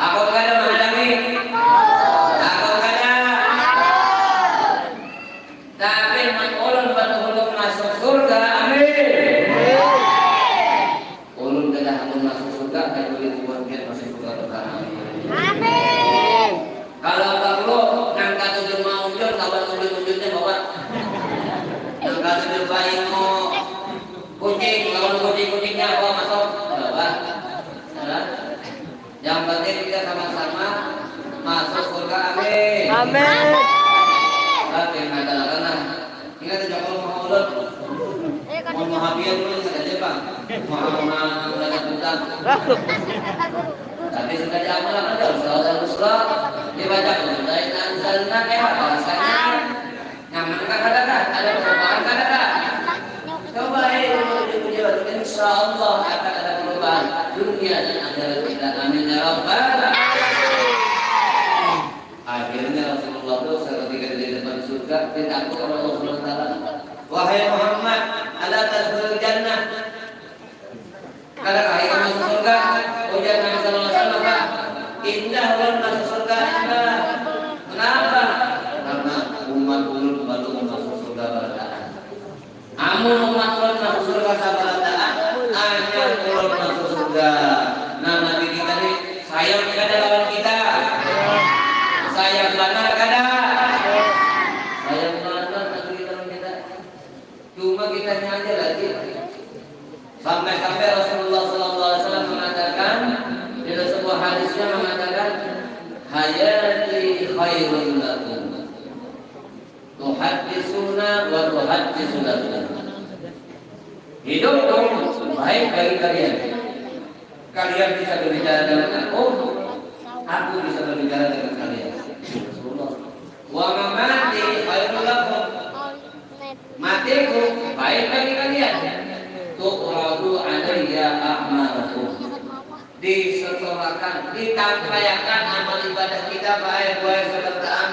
Aku kada menghadangi. Aku kada. Tapi mun ulun banuhulung masuk surga, amin. Ulun kada hakun masuk surga, tapi ulun buat biar masuk surga pertama. Amin. Kalau perlu, nang katuju maunjun lawan unjun-unjunnya bawa. Nang katuju baingu kucing lawan kucing-kucingnya bawa masuk. Bawa. Nah, yang penting kita sama-sama masuk surga. Amin. Amin. Tapi nggak ada lah. Ingat aja kalau mau ulun. Mau mahapian ulun saja, Bang. Mau mengajar bukan. Tapi sudah diamalkan aja, usah usah usah. Dibaca ulun dari anzalna kayak apa rasanya? Nyaman kah kada kah? Ada perubahan kada kah? Coba ya, ulun dipuji, insya Allah akan ada perubahan dunia dan akhirat kita. Amin ya rabbal alamin. Akhirnya Rasulullah itu seketika di depan surga, ditakut oleh Allah Subhanahu wa Taala. Wahai Muhammad, ala tadkhulul jannah. Kada kah ikam masuk surga? Ujar Nabi sallallahu alaihi wasallam, Pak. Indah ulun masuk surga, indah. Kenapa? Karena umat ulun balum masuk surga barataan. Amun umat ulun masuk surga sabarataan, hanyar ulun masuk surga. Nah, Nabi kita ni sayang kada lawan kita? Sayang banar kada? Sayang banar Nabi kita lawan kita. Cuma kitanya aja lagi. Sampai-sampai Rasulullah sallallahu alaihi wasallam mengatakan, dalam sebuah hadisnya mengatakan, "Hayati khairun lakum. Tuhaddisuna wa tuhaddisu lakum." Hidupku baik bagi kalian. Kalian bisa berbicara dengan aku, aku bisa berbicara dengan kalian. Rasulullah. "Wa mamati khairul lakum." Matiku baik bagi kalian. "Tu'radu alayya a'malukum." Disesorakan, ditampaiakan amal ibadah kita, baik buai seberataan.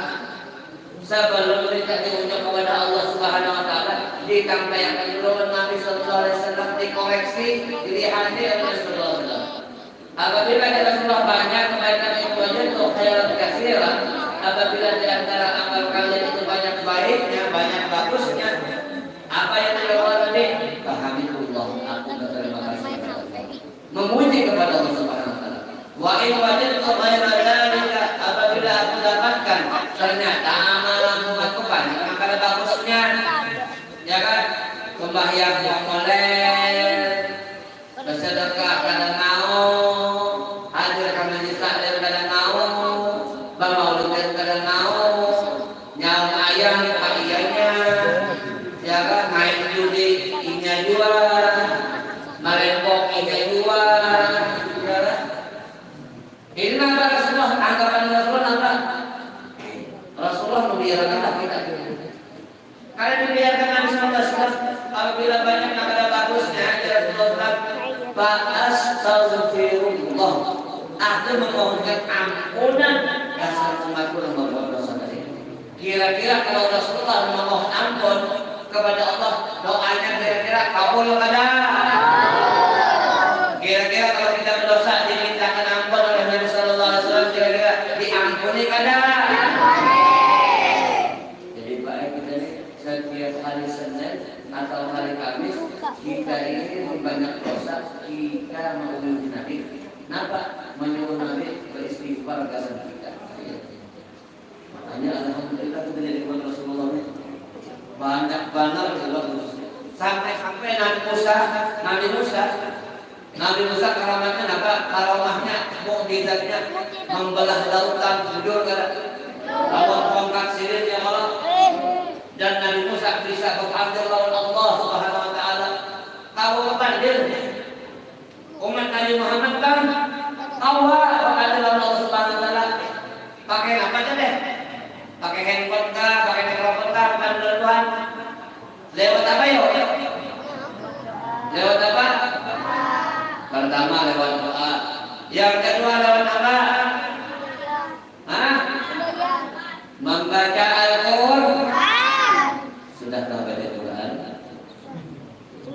Sebelum kita diunjuk kepada Allah Subhanahu wa Ta'ala, ditampaiakan dulu oleh Nabi Sallallahu Alaihi Wasallam, dikoreksi, dilihati oleh Rasulullah. Apabila kita sudah banyak kebaikan yang wajib, khairan katsiran, apabila di antara amal kalian itu banyak baiknya, banyak bagusnya, apa yang dilakukan Nabi? Fahamidullah, aku berterima kasih kepada Allah. Memuji kepada Allah Subhanahu wa Ta'ala. Wa in wajadtu ghaira dzalika, apabila aku dapatkan ternyata amalan umatku banyak yang kada bagusnya, ya kan? Sembahyang yang molel, bersedekah kada mau, hadir ka majelis taklim kada mau, bamaulud kada mau, nyaum ayam ka iyanya, ya kan, main judi inya jua, marempok inya jua, ya kan. Ini napa Rasulullah, tanggapan Rasulullah napa? Rasulullah membiarkan kita. Karena dibiarkan Nabi sallallahu alaihi wasallam, apabila banyak nang kada bagusnya, ya Rasulullah, fa astaghfirullah. Aku memohonkan ampunan dasar umatku yang berbuat dosa tadi. Kira-kira kalau Rasulullah memohon ampun kepada Allah, doanya kira-kira kabul kada? Kira-kira kalau kita berdosa dimintakan ampun oleh Nabi sallallahu alaihi wasallam, kira-kira diampuni kada? Jadi baik kita nih, setiap hari Senin atau hari Kamis, kita ini banyak dosa, kita maujuhi Nabi. Kenapa? Menyuruh Nabi beristighfar gasan kita. Makanya alhamdulillah kita jadi umat Rasulullah nih. Banyak banar umat Rasulullah. Sampai-sampai Nabi Musa, Nabi Musa, Nabi Musa karamatnya apa? Karamahnya, mukjizatnya membelah lautan, bujur kada? Lawan tongkat siripnya, kalau. Dan Nabi Musa bisa bepandir lawan Allah Subhanahu wa Taala. Tahu bepandir? Umat Nabi Muhammad kan kawa bepandir lawan Allah Subhanahu wa Taala. Pakai apa aja deh? Pakai handphone kah? Pakai mikrofon kah? Bepandir lawan Tuhan. Lewat apa, yo? Lewat apa? Pertama lewat doa. Yang kedua lewat apa? Hah? Membaca Al-Quran. Sudahkah baca Quran?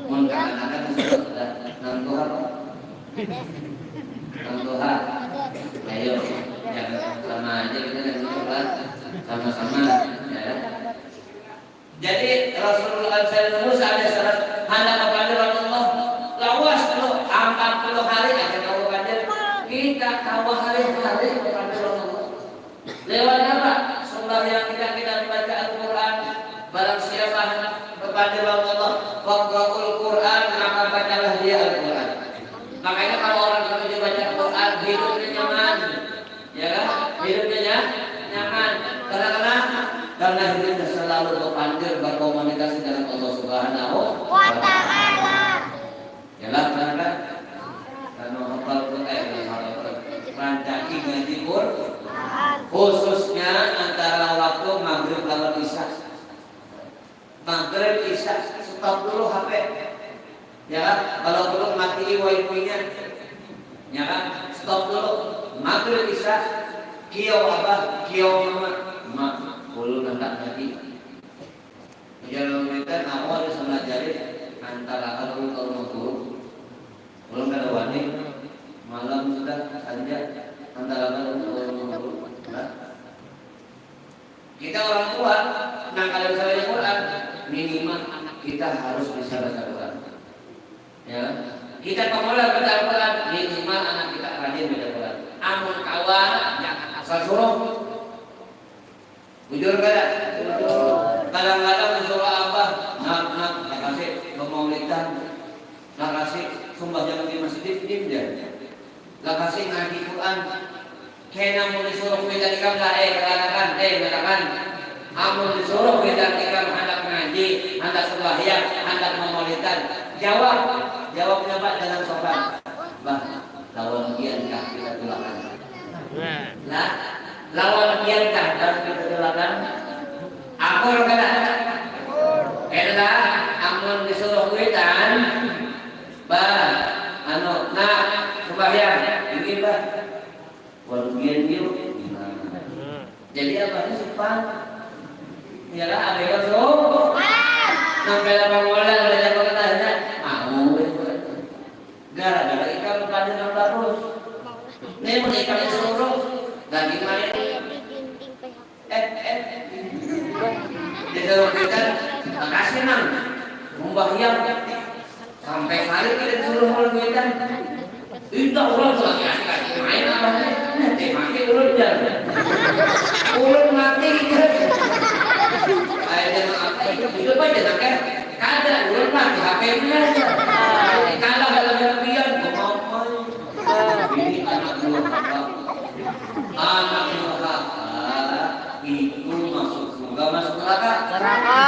Mun kanak-kanak sudah, sudah. Nang tuha apa? Nang tuha. Ayo, jangan sama aja kita nanti coba sama-sama, ya. Jadi Rasulullah Sayyidina Musa alaihissalam handak bepandir lawan Allah, lawas dulu, ampat puluh hari aja kawa bepandir. Kita kawa hari-hari bepandir lawan Allah. Lewat apa? Sumbahyang kita, kita membaca Al-Quran. Barang siapa handak bepandir lawan Allah, faqra'ul Quran, maka bacalah dia Al-Quran. Makanya kalau orang ketujuh baca Quran, hidupnya nyaman. Ya kan? Hidupnya nya-, nyaman. Karena kenapa? Karena hidupnya selalu bepandir, berkomunikasi dengan Allah Subhanahu wa Ta'ala. Ya lah, kenapa? Karena hafal Quran, eh, hafal Quran. Rancaki ngaji Quran. Khususnya antara waktu maghrib lawan isya. Maghrib, isya, stop dulu H P. Ya kan? Kalau perlu matii wifi-nya. Ya kan? Stop dulu. Maghrib, isya, kiau abah, kiau mama. Mak, ulun handak mati. Ujar ulun, "Nah, aku harus mengajari antara ulun kalau mau guru. Ulun kada wani. Malam sudah, sanja. Antara ulun kalau mau guru." Nah. Kita orang tua, nang kada bisa baca Quran, minimal anak kita harus bisa baca Quran. Ya, kita pemula baca Quran, minimal anak kita rajin baca Quran. Amun kawa, jangan asal suruh. Bujur kada? Kadang-kadang disuruh abah, "Nak, nak, lakasi bamaulidan, lakasi sumbahyang di masjid," dim jar. Lakasi ngaji Quran. Kena mun disuruh kuitan ikam lah, eh, kakanakan, eh, kakanakan. Amun disuruh kuitan ikam handak ngaji, handak sembahyang, handak mamaulidan, jawab. Jawabnya, Pak, dengan sopan. "Bah, lawan pian kah kita tulakan?" Lah, lawan pian kah kita tulakan? Akur kada? Kena lah, amun disuruh kuitan, Bah, anu, nah, sembahyang. Ini, Bah. Waduh, pian, yuk. Nah. Jadi, abahnya sopan. Iyalah, abahnya sopan. Sampai lapan bulan, udah dapat katanya. Mau, weh. Gara-gara ikam bukan dengan bagus. Nih, mun ikam disuruh, lagi main. Eh, eh. Disuruh kita, "Makasih, Nang. Membahyang." Sampai kali kita disuruh mulai kita. Itu orang tuh lagi asik-asik main apa nih? Nanti mati ulun jar. Ulun mati jar. Akhirnya apa? Itu hidup aja, Nang, ya. Kada, ulun mati H P-nya aja. Kalah dalam pian, kok mau main. Ini anak durhaka. Anak durhaka itu masuk surga, masuk neraka. Neraka.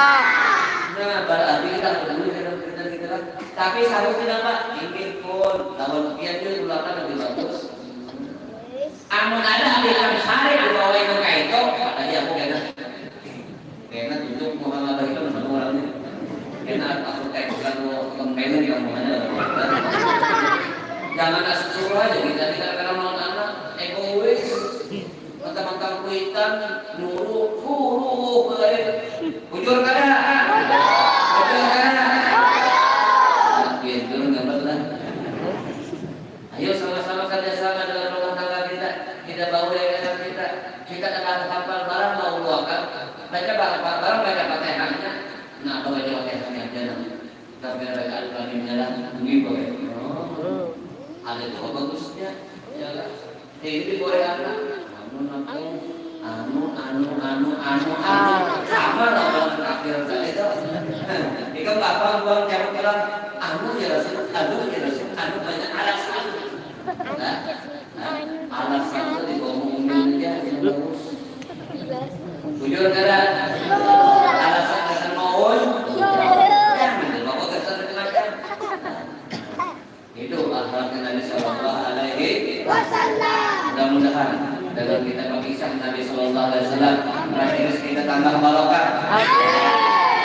Nah, berarti kita peduli dengan kita, kita lah. Tapi satu tidak, Pak. Ini pun lawan pian dia tulakan lebih bagus. Amun ada abis kami sare di bawah itu kayak itu, tadi aku kena. Kena tunjuk Muhammad itu. Kena aku teks lagu kempenan kamu hanya. Jangan asuh-suruh aja kita, kita kadang lawan anak egois. Mentang-mentang kuitan nuruk, nuruk bae. Bujur kada? Bujur kada? Biar turun gambar lah. Ayo sama-sama kerjasama dalam rumah tangga kita. Kita bawa anak kita. Kita kada hafal barang mau luakan. Baca barang, barang baca Fatihahnya. Nah, apa baca Fatihahnya aja nah. Tapi ada Al-Fatihahnya lah, bunyi bae. Oh. Ada juga bagusnya. Ya lah. Ini boleh anak. Anu, anu, anu, anu, anu, anu. Sama lah orang kafir tadi tuh. Ikam apa buang cabut bilang, anu ya Rasul, anu ya Rasul, anu banyak alasan. Nah, nah, alasan tuh diomongin aja yang bagus. Bujur kada? Alasan dasar mau. Jangan dibawa ke sana macam. Itu akhlaknya Nabi Shallallahu Alaihi Wasallam. Mudah-mudahan dengan kita mengisah Nabi Shallallahu Alaihi Wasallam, majelis kita tambah barokah.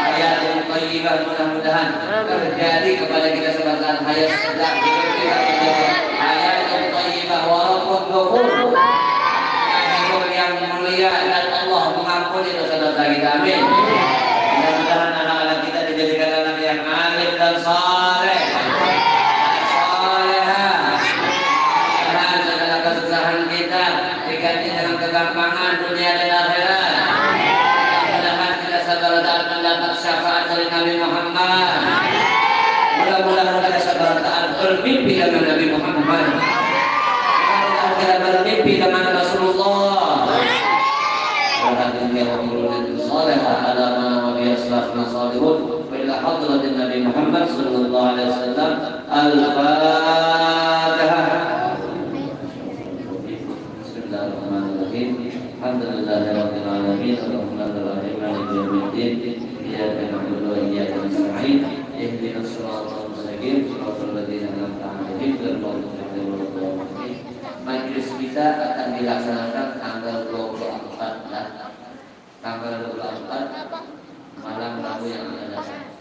Hayatun thayyibah, mudah-mudahan terjadi kepada kita sebangsa hayat segar, hidup kita menjadi hayatun thayyibah walaupun ghafur. Hidup yang mulia dan Allah mengampuni dosa-dosa kita. Amin. Mudah-mudahan anak-anak kita dijadikan anak yang alim dan saleh. Salehah. Mudah-mudahan segala kesusahan kita diganti dengan kegampangan dunia dan akhirat. Mudah-mudahan kita sabar taat mendapat syafaat dari Nabi Muhammad. Mudah-mudahan kita sabar taat bermimpi dengan Nabi Muhammad. Mudah-mudahan kita bermimpi dengan Rasulullah. Wa hadhihi wa qulubun salihah ala ma wa biha aslafna salihun. Wa ila hadratin Nabi Muhammad sallallahu alaihi wasallam. Al-Fatihah. Bismillahirrahmanirrahim. Alhamdulillahirabbil alamin. Arrahmanirrahim. Maliki yaumiddin. Iyyaka na'budu wa iyyaka nasta'in. Ihdinas siratal mustaqim. Siratal ladzina an'amta 'alaihim ghairil maghdubi 'alaihim waladdallin. Majlis kita akan dilaksanakan tanggal dua puluh empat, ya. Tanggal dua puluh empat malam Rabu yang akan datang.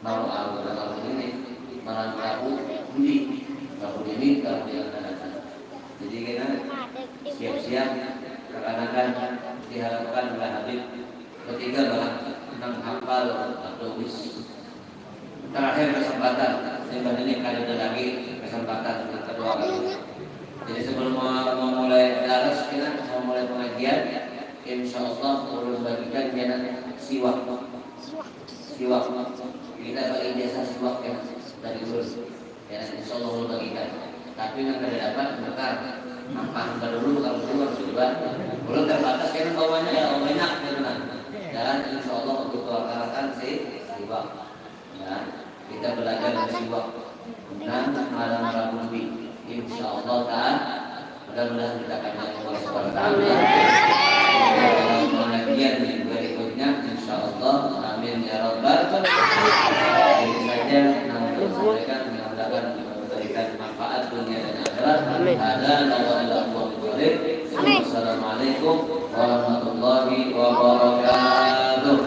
Mau aku bakal ini malam Rabu ini, Rabu ini, Rabu yang akan datang. Jadi kita siap-siap, kekanakan diharapkan oleh Habib ketiga barang enam hafal atau wis. Terakhir kesempatan, limbah ini kada ada lagi kesempatan yang kedua kali. Jadi sebelum mau memulai daras kita, mau mulai pengajian, insya Allah ulun bagikan kena siwak. Siwak. Kita bagi jasa siwak ya dari ulun. Ya, insya Allah ulun bagikan. Tapi yang kada dapat bakar. Mampah dulu kalau dulu harus juga. Ulun terbatas kan bawahnya ya banyak gitu kan. Jalan insya Allah untuk keluarkan si siwak. Ya, kita belajar dari siwak. Nang malam Rabu ni. Insya Allah taala. Mudah-mudahan kita akan bertemu sebentar. Amin. Dalam pengajian yang berikutnya, insya Allah. Amin ya rabbal alamin. Ini saja yang saya sampaikan. Mudah-mudahan memberikan manfaat dunia dan akhirat. Amin. Hadza wa ila aqwamit thariq. Amin. Wassalamualaikum warahmatullahi wabarakatuh.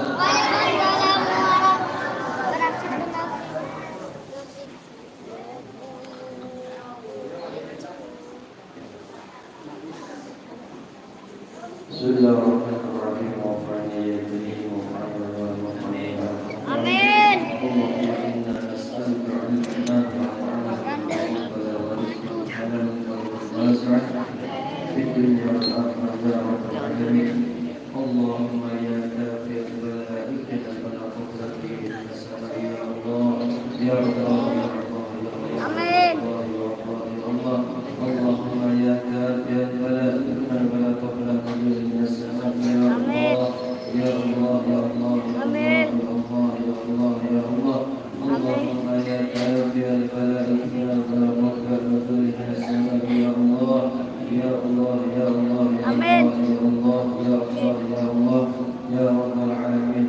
بسم الله الرحمن الرحيم. وفقنا يا كريم، وفقنا يا رب. آمين. اللهم إنا نسألك علما نافعا وعملا متقبلا ورزقا حلالا طيبا واسعا في الدنيا والآخرة يا رب العالمين. اللهم يا كافي البلاء اكفنا البلاء قبل الدين. يا الله، يا الله، يا الله، يا الله، يا الله، يا الله، يا الله. اللهم يا كافي البلاء، اكفنا البلاء قبل نزول من السماء، يا الله، يا الله، يا الله، يا الله، يا الله، يا الله. اللهم يا كافي البلاء، اكفنا البلاء قبل نزول من السماء، يا الله، يا الله، يا الله، يا الله، يا الله، يا الله، يا الله، يا رب العالمين.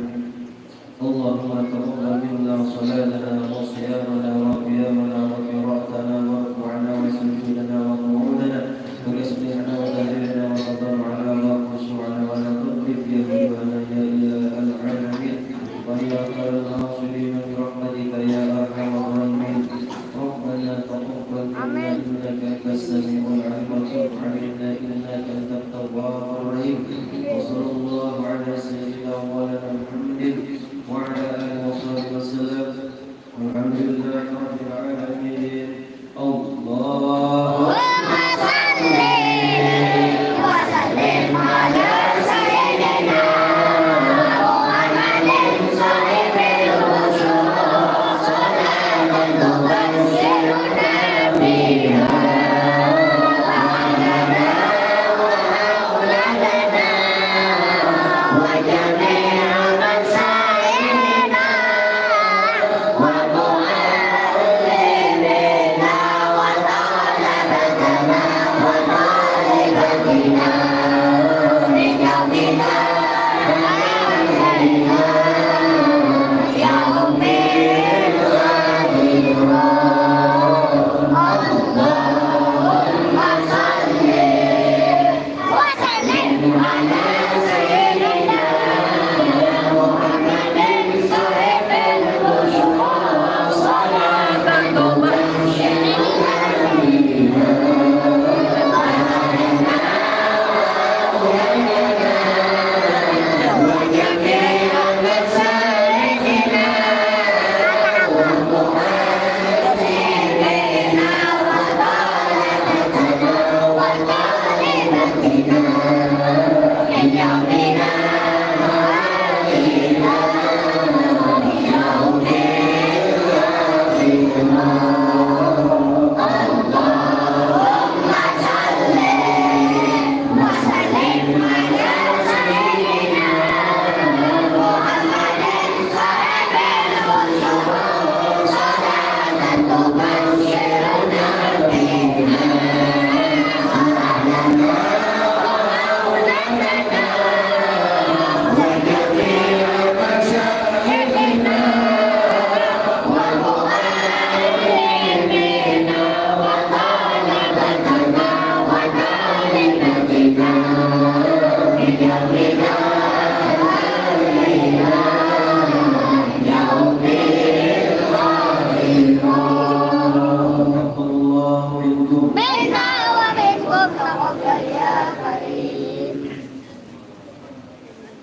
اللهم تقبل منا صلاتنا وصيامنا وقيامنا وقراءتنا وركوعنا وسجودنا وقعودنا وتسبيحنا وتهليلنا وتضرعنا وخشوعنا ولا تطفئ فيها وجوهنا يا إله العالمين. ويا خير